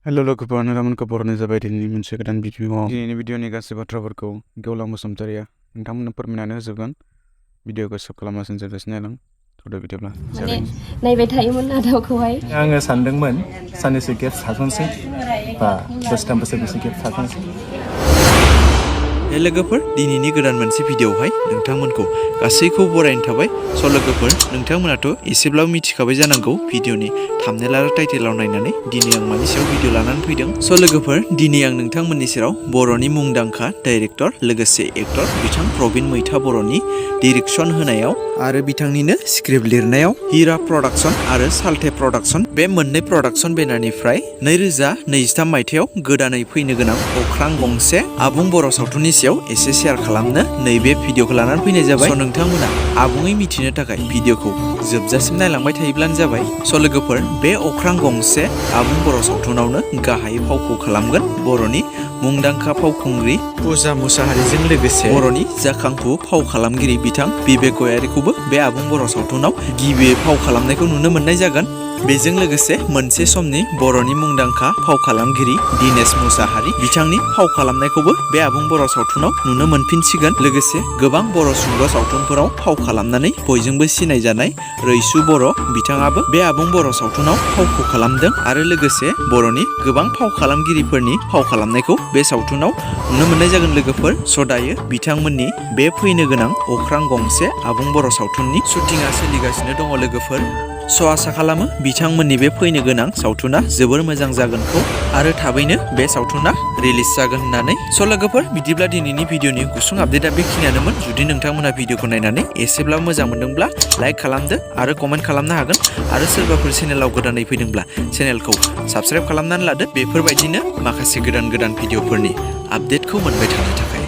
Hello लोगोफोर नोंथांमोनखौ बर'नि जाबाय दिनैनि मोनसे गोदान भिडिअ'आव दिनैनि भिडिअ'नि गासै बाथ्राफोरखौ गेवलां बसुमतारिया नोंथांमोननो फोरमायनानै होजोबगोन भिडिअ'खौ स्किप खालामालासिनो जोबजासिम नायलां थ'दो बिदिब्ला माने नायबाय थायोमोन नाटकखौहाय आङो सानदोंमोन साननैसो गेप थाथ'नोसै बा बोसोरथाम बोसोरब्रैसो गेप थाथ'नोसै। लोगोफोर दिनैनि गोदान मोनसे भिडिअ'आवहाय नोंथांमोनखौ गासैखौ बरायनो थाबाय। स' लोगोफोर नोंथांमोनाथ' एसेब्लाबो मिथिखाबाय जानांगौ भिडिअ'नि थाम्बनेल आरो टाइटेलाव नायनानै दिनै आं मानि सायाव भिडिअ' लानानै फैदों। स' लोगोफोर दिनै आं नोंथांमोननि सेराव बर'नि मुंदांखा डाइरेक्टर लोगोसे एक्टर बिथां प्रबिन मैथा बर'नि डिरेक्सन होनायाव आरो बिथांनिनो स्क्रिप्ट लिरनायाव हिरा प्रडाक्सन आरो साल्टे प्रडाक्सन बे मोननै प्रडाक्सन बेनारनिफ्राय 2023 मायथाइयाव गोदानै फैनो गोनां अख्रां गंसे आबुं बर' सावथुननि सायाव एसे शेयार खालामनो नैबे भिडिअ'खौ लानानै फैनाय जाबाय। स' नोंथांमोना आबुङै मिथिनो थाखाय भिडिअ'खौ जोबजासिम नायलांबाय थायोब्लानो जाबाय। स' लोगोफोर बे अख्रां गंसे आबुं बर' सावथुनावनो गाहायै फावखौ खालामगोन बर'नि मुंदांखा फावखुंग्रि पुजा मुसाहारिजों लोगोसे बर'नि जाखांफु फाव खालामगिरि बिथां बिबेक गयारिखौबो बे आबुं बर' सावथुनाव गिबि फाव खालामनायखौ नुनो मोननाय जागोन। बेजों लोगोसे मोनसे समनि बर'नि मुंदांखा फाव खालामगिरि दिनेश मुसाहारि बिथांनि फाव खालामनायखौबो बे आबुं बर' सावथुनाव नुनो मोनफिनसिगोन। लोगोसे गोबां बर' सुंद' सावथुनफोराव फाव खालामनानै बयजोंबो सिनायजानाय रैसु बर' बिथाङाबो बे आबुं बर' सावथुनाव फावखौ खालामदों आरो लोगोसे बर'नि गोबां फाव खालामगिरिफोरनि फाव खालामनायखौ बे सावथुनाव नुनो मोननाय जागोन लोगोफोर। स' दायो बिथांमोननि बे फैनो गोनां अख्रां गंसे आबुं बर' सावथुननि शुटिंआ सोलिगासिनो दङ लोगोफोर। स' आसा खालामो बिथांमोननि बे फैनो गोनां सावथुना जोबोर मोजां जागोनखौ आरो थाबैनो बे सावथुना रिलिज जागोन होननानै। स' लोगोफोर बिदिब्ला दिनैनि भिडिअ'नि गुसुं आपडेटआ बेखिनियानोमोन। जुदि नोंथांमोना भिडिअ'खौ नायनानै एसेब्लाबो मोजां मोनदोंब्ला लाइक खालामदो आरो कमेन्ट खालामनो हागोन आरो सोरबाफोर चेनेलाव गोदानै फैदोंब्ला चेनेलखौ साबस्क्राइब खालामनानै लादो बेफोरबायदिनो माखासे गोदान भिडिअ'फोरनि आपडेटखौ मोनबाय थानो थाखाय।